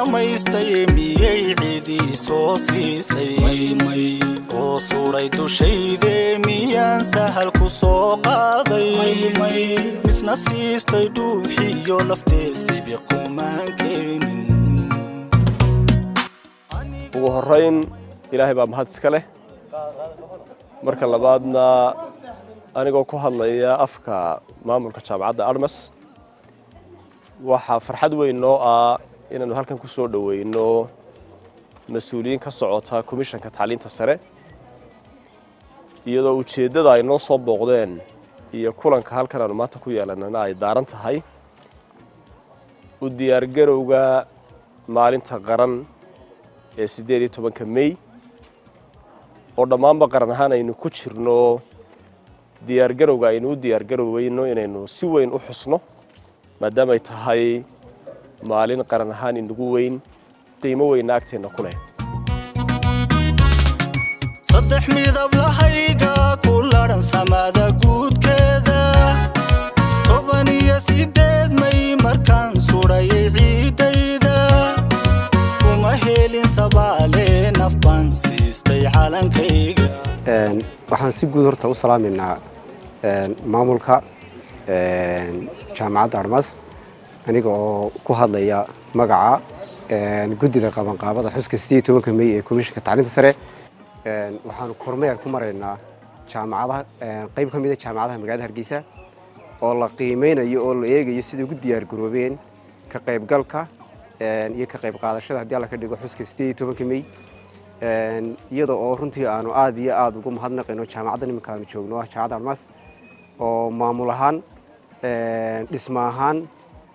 Samaystay miyay cidii soo siisay oo suray dushayde? Miyaan sahal ku soo qaaday, misna siistay dhuuxiyo laftee? Sibi kumaan keenin. Ugu horrayn, Ilaahay baa mahad iska leh. Marka labaadna, anigoo ku hadlaya afka maamulka Jaamacadda Admas, waxaa farxad weyn noo ah inaannu halkan ku soo dhoweyno mas-uuliyiin ka socota Komishanka Tacliinta Sare, iyadoo ujeeddada ay noo soo booqdeen iyo kulanka halkan aanu maanta ku yeelanana ay daaran tahay u diyaargarowga maalinta qaran ee 18-ka Mey, oo dhammaanba qaran ahaan aynu ku jirno diyaargarowga aynu u diyaargaroweyno inaynu si weyn u xusno, maadaama ay tahay maalin qaran ahaan inagu weyn, qiimo weynna agteenna ku leh. Saddex midab lahayga ku ladhan samada guudkeeda, 18 May markaan sudhayay ciidayda, kuma helin sabaale, naf baan siistay calankayga. Waxaan si guud horta u salaamaynaa maamulka Jaamacadda Admas, aniga oo ku hadlaya magaca guddida qabanqaabada xuska 18-ka Mey ee Komishanka Tacliinta Sare. Waxaanu kormeer ku maraynaa jaamacadaha, qayb ka mida jaamacadaha magaalada Hargeysa, oo la qiimeynayo oo la eegayo siday ugu diyaar garoobeen ka qaybgalka iyo ka qayb qaadashada, haddii Alla ka dhigo, xuska 18-ka Mey, iyada oo runtii aanu aada iyo aada ugu mahadnaqayno jaamacaddan iminka aanu joogno, ah Jaamacadda Admas, oo maamul ahaan, dhismo ahaan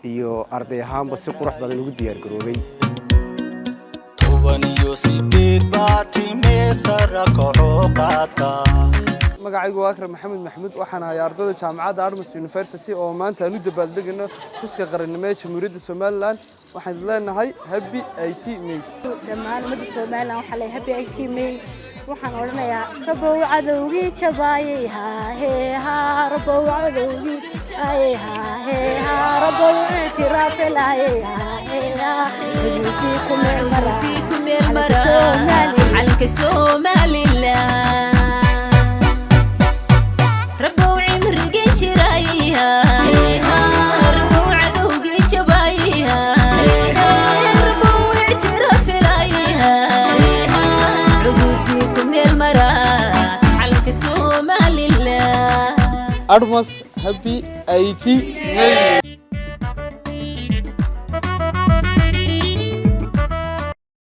iyo arday ahaanba si qurux badan ugu diyaar garoobay. 18 baa timee sara kacoo qaata. Magacaygu waa Akram Maxamed Maxamuud. Waxaan ahay ardayda Jaamacadda Admas University, oo maanta aan u dabaaldegayno xuska qarannimo ee Jamhuuriyadda Somaliland. Waxaan leenahay happy 18 May. Dhammaan ummadda Somaliland waxaa leeyahay happy 18 May. Waxaan odhanayaa: rabow cadowgii jabaayey, haahee haa, rabow cadowgii jabaayey, haahee haa, rabow ictiraafelaayey, haahee haa, xuduudii ku meel mara calanka Somaliland, rabow cimrigii jiraya, rabow cadowgii jabaya, rabow ictiraafilaya, cududii ku meel mara calanka Somaliland. Admas happy 18 May.